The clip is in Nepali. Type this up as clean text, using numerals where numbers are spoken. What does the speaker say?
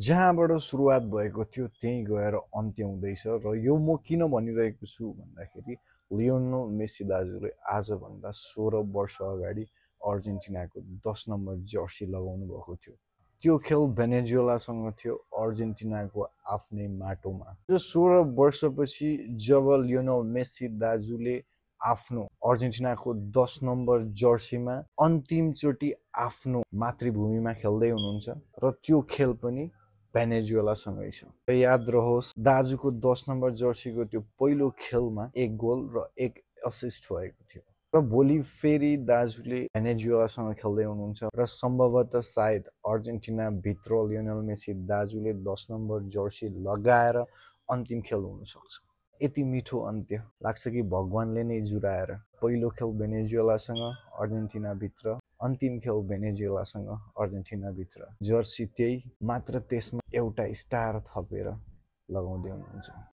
जहाँबाट सुरुवात भएको थियो त्यहीँ गएर अन्त्य हुँदैछ र यो म किन भनिरहेको छु भन्दाखेरि लियोनल मेसी दाजुले आजभन्दा 16 वर्ष अगाडि अर्जेन्टिनाको 10 नम्बर जर्सी लगाउनु भएको थियो। त्यो खेल भेनेजुएलासँग थियो अर्जेन्टिनाको आफ्नै माटोमा। जो 16 वर्षपछि जब लियोनल मेसी दाजुले आफ्नो अर्जेन्टिनाको 10 नम्बर जर्सीमा अन्तिमचोटि आफ्नो मातृभूमिमा खेल्दै हुनुहुन्छ र त्यो खेल पनि भेनेजुएलासँगै छ। र याद रहोस् दाजुको 10 नम्बर जर्सीको त्यो पहिलो खेलमा एक गोल र एक असिस्ट भएको थियो। र भोलि फेरि दाजुले भेनेजुएलासँग खेल्दै हुनुहुन्छ र सम्भवतः सायद अर्जेन्टिना भित्र लियोनल मेसी दाजुले 10 नम्बर जर्सी लगाएर अन्तिम खेल हुन सक्छ। यति मिठो अन्त्य लाग्छ कि भगवानले नै जुराएर पहिलो खेल भेनेजुएलासँग अर्जेन्टिना भित्र, अन्तिम खेल भेनेजुएलासँग अर्जेन्टिना भित्र, जर्सी त्यही मात्र त्यसमा एउटा स्टार थपेर लगाउँदै हुनुहुन्छ।